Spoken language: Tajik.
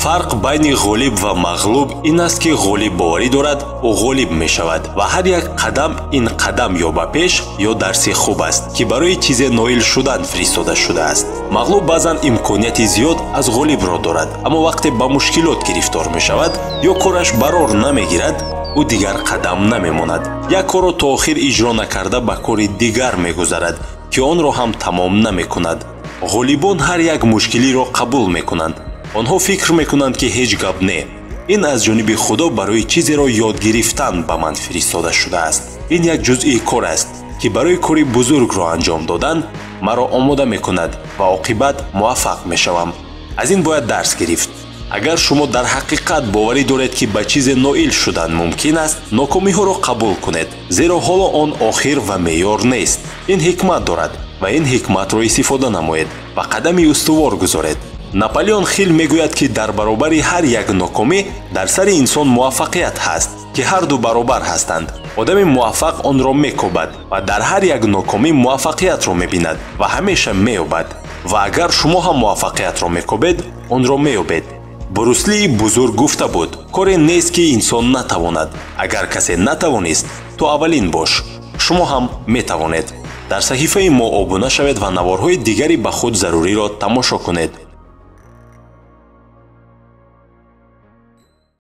Фарқ байни ғолиб ва мағлуб ин аст, ки ғолиб боварӣ дорад, ӯ ғолиб мешавад ва ҳар як қадам ин қадам ё ба пеш, ё дарси хуб аст, ки барои чизе ноил шудан фиристода шудааст. Мағлуб баъзан имконияти зиёд аз ғолибро дорад, аммо вақте ба мушкилот гирифтор мешавад ё кораш барор намегирад, ӯ дигар қадам намемонад. Як корро то охир иҷро накарда ба кори дигар мегузарад, ки онро ҳам тамом намекунад. Ғолибон ҳар як мушкилиро қабул мекунанд. Онҳо фикр мекунанд, ки ҳеҷ гап не. Ин аз ҷониби Худо барои чизеро ёд гирифтан ба ман фиристода шудааст. Ин як ҷузъи кор аст, ки барои кори бузургро анҷом додан маро омода мекунад ва оқибат муваффақ мешавам. Аз ин бояд дарс гирифт. Агар шумо дар ҳақиқат боварӣ доред, ки ба чизе ноил шудан мумкин аст, нокомиҳоро қабул кунед, зеро ҳоло он охир ва меъёр нест. Ин ҳикмат дорад ва ин ҳикматро истифода намоед ва қадами устувор гузоред. Наполеон Хилл мегӯяд, ки дар баробари ҳар як нокомӣ дар сари инсон муваффақият ҳаст, ки ҳар ду баробар ҳастанд. Одами муваффақ онро мекобад ва дар ҳар як нокомӣ муваффақиятро мебинад ва ҳамеша меёбад. Ва агар шумо ҳам муваффақиятро мекобед, онро меёбед. Бруслии бузург гуфта буд: коре нест, ки инсон натавонад. Агар касе натавонист, ту аввалин бош. Шумо ҳам метавонед. Дар саҳифаи мо обуна шавед ва наворҳои дигари ба худ заруриро тамошо кунед.